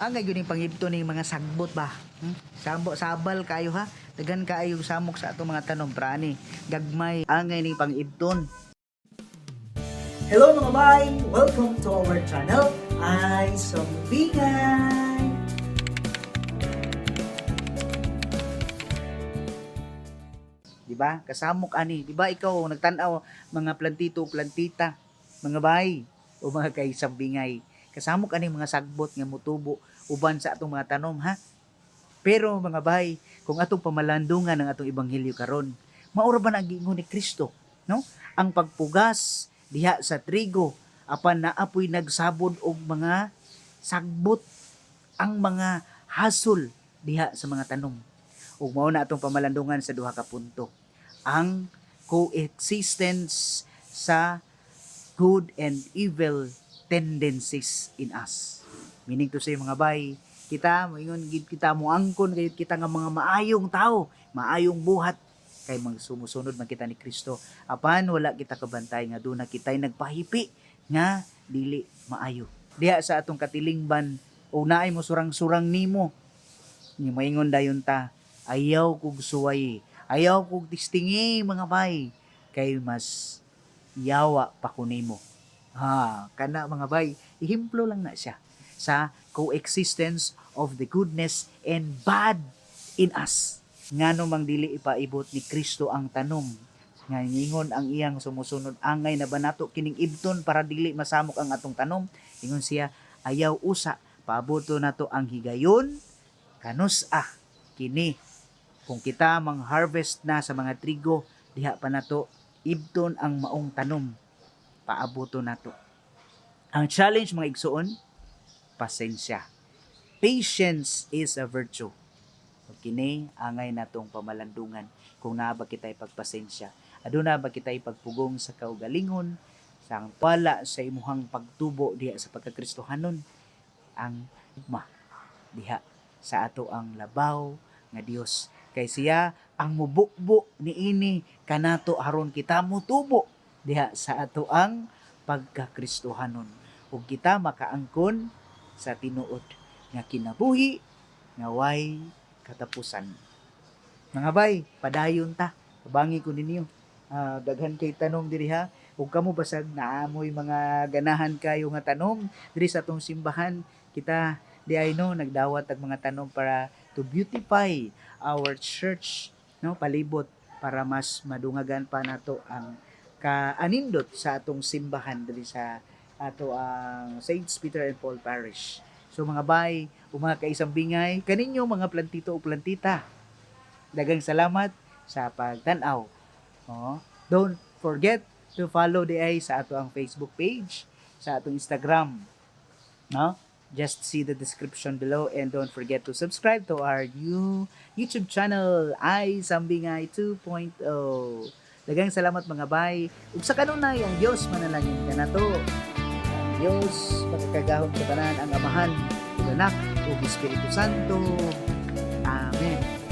Angay gyud ning pangibto ning mga sagbot ba. Sambo sabal kayo ha. Daghan kaayo samok sa atong mga tanom prani. Gagmay angay ning pangibton. Hello mga bay! Welcome to our channel, Ay Sambingay! Di ba? Kasamok ani, di ba ikaw nagtan-aw mga plantito, plantita, mga bay o mga kaisambingay. Kasamok ani mga sagbot nga mutubo uban sa atong mga tanom ha. Pero mga bay, kung atong pamalandungan ang atong ebanghelyo karon, maura ba na ang giingon ni Kristo, no? Ang pagpugas diha sa trigo apan naapoy nagsabod og mga sagbot ang mga hasol diha sa mga tanom. Ug mao na atong pamalandungan sa duha ka punto. Ang coexistence sa good and evil tendencies in us. Meaning to say mga bay, kita moingon gid kita moangkon kayod kita nga mga maayong tao, maayong buhat kay magsumusunod man kita ni Kristo. Apan wala kita kabantay nga duna kitay nagpahipi nga dili maayo. Diha sa atong katilingban o naay mo surang-surang nimo, ni moingon dayon ta, ayaw kog suway, ayaw kog tistingi mga bay, kay mas yawa pa ko nimo. Ha, kana mga bay, ehemplo lang na siya sa coexistence of the goodness and bad in us. Ngano mang dili ipaibot ni Kristo ang tanom, nga ingon ang iyang sumusunod, angay na ba nato kining ibton para dili masamok ang atong tanom? Ingon siya, ayaw usa, paaboto nato ang higayon kanus-a kini kung kita mang harvest na sa mga trigo, diha pa nato ibton ang maong tanom, paaboto nato. Ang challenge mga igsuon, pasensya. Patience is a virtue. Ug kini angay natong pamalandungan kung naa ba kita'y pagpasensya. Aduna ba kita'y pagpugong sa kaugalingon, sa ang pala sa imuhang pagtubo diha sa pagkakristohanon, ang ma diha sa ato ang labaw nga Dios. Kay siya ang mubukbo niini kanato aron kita motubo diha sa ato ang pagkakristohanon ug kita makaangkon sa tinuod nga kinabuhi nga way katapusan. Mga bay, padayon ta. Kabangi ko ninyo. Daghan kay tanom diri ha. Ug kamo basag naamoy mga ganahan kayo nga tanom diri sa atong simbahan, kita di ay no nagdawat og mga tanom para to beautify our church, no, palibot para mas madungagan pa nato ang kaanindot sa atong simbahan diri sa ato ang Saints Peter and Paul Parish. So mga bay, o mga kaisambingay, kaninyo mga plantito o plantita, daghang salamat sa pagtan-aw. Oh, don't forget to follow the ay sa ato ang Facebook page, sa atong Instagram. No? Just see the description below and don't forget to subscribe to our new YouTube channel, Ay Sambingay 2.0. Daghang salamat mga bay. Ug sa kanunay ang Dios manalangin kanato. Ang Dios makakagahom sa tanan, ang Amahan, ug Anak, ug Espiritu Santo. Amen.